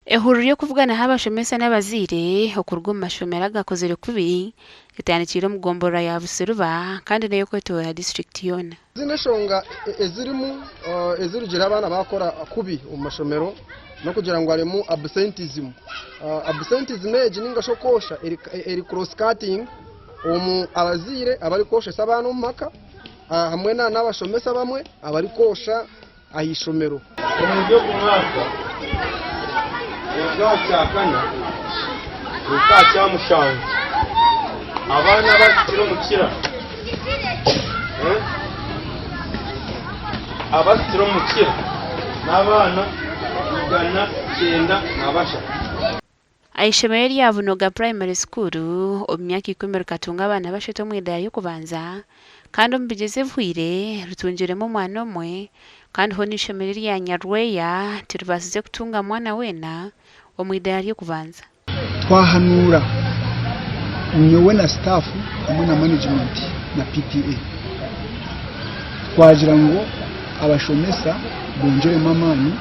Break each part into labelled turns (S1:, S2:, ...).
S1: Ehururu y'okuvuganaho abashomesa n'abazaire okuruga omu mashomero agakozire kubi etandikiire omu gomborora ya Busiriba kandi n'ey'okwetoorora disiturikiti yoona.
S2: Zinu enshonga ezirimu ezirugire abaana bakora kubi omu mashomero n'okugira ngu harimu absenteeism. Absenteeism egi ninga shi okwosha eri cross cutting omu abazaire abarikwoshesa abaana omu maka hamwe n'abashomesa abamwe abarikwosha aha ishomero.
S3: Omuri ogu mwaka, kuruga aha kyakana kuhika aha kyamushanju, abaana abahikire omu kira abahikire omu kira n'abaana 993.
S1: Eishomero erya Bunoga Primary School omu myaka ikumi rikatunga abaana bashatu omu idaara ry'okubanza kandi omu bigyezo ebihweire ritungiremu omwana omwe kandi hoona eishomero erya Nyarweya tiribaasize kutunga mwana weena omu idaara ry'okubanza.
S4: Twahanuura nyowe na sitaafu hamwe na manegimenti na PTA twagira ngu abashomesa bongyeremu amaani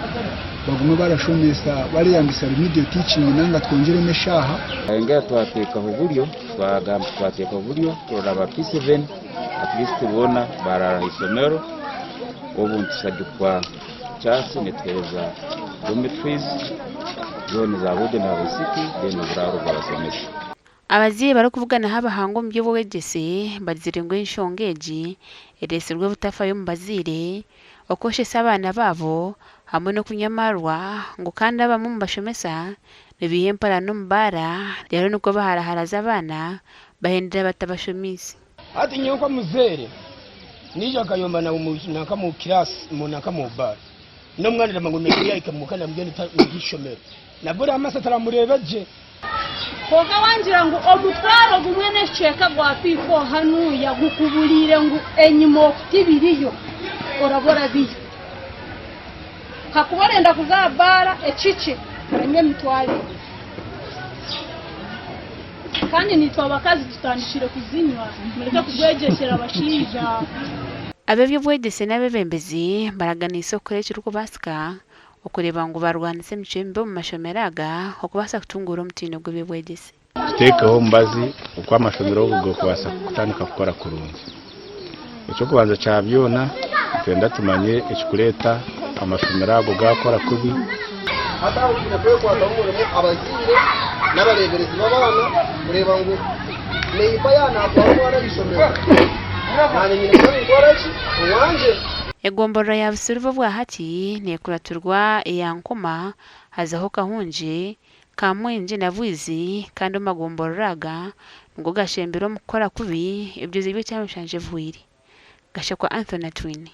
S4: bagume barashomesa bareyambisa remedial teaching nanga twongyeremu eshaaha.
S5: Twayongera twateekaho oburyo, twagamba twateekaho oburyo kurora aba P7 at least boona baraara aha ishomero, obu nitushagikwa church netuheereza dormitories zoona eza boojo n'abaisiki then oburaaro bw'abashomesa.
S1: Abazaire barikuvuganaho abahangu omu by'obwegyese bagizire ngu enshonga egi ereetsirwe obutafayo omu bazaire, okwoshesa abaana baabo hamwe n'okunywa amaarwa ngu kandi abamwe omu bashomesa nibaiha emparana omu baara reero nikwo baharaharaza abaana bahendera batabashomiise.
S6: Hati nyowe nk'omuzaire naija nkayomba nawe nanka omu kiraasi nanka omu baara n'omwana ndamanya ngu naija yahika muka namugenda ah'eishomero nabwo amaisho taramureeba gye.
S7: Kwonka wangira ngu omutwaro gumwe n'ekicweka gwa P4 hanuya gukuburiire ngu enyima oku tibiriyo, oraba orabiyo. Kakuba orenda kuza aha baara ekikye oranywa emitwaro ebiri. Kandi naitwe abakazi tutandikire kuzinywa, mureke kugwejegyera abashaija.
S1: Ab'eby'obwegyese n'abeebembezi baraganiise okukora ekirikubaasika Okureeba ngu barwanisa emicwe mibi omu mashomero aga okubaasa kutunguura omutindo gw'eby'obwegyese.
S8: Tuteekeho omubazi oku amashomero ogu garikubaasa kutandika kukora kurungi. Eky'okubanza kya byona nitwenda tumanye ekirikureeta amashomero ago gaakora kubi.
S2: Hati aho twine kwekwataho omurimo abazaire n'abareeberezi b'abaana kureeba ngu neiba yaaba naatwara omwana aha ishomero, naanye nyine kuba nintwara ki? Owangye.
S1: Egomborora ya Busiriva obwahati nekuratirwa eya Nkoma hazaho Kahungye, Kamwengye na Bwizi kandi omu magomborora aga nigo gashembire omu kukora kubi ebigyezo by'ekyamishanju ebihweire. Gashakwa Anthony Atwine.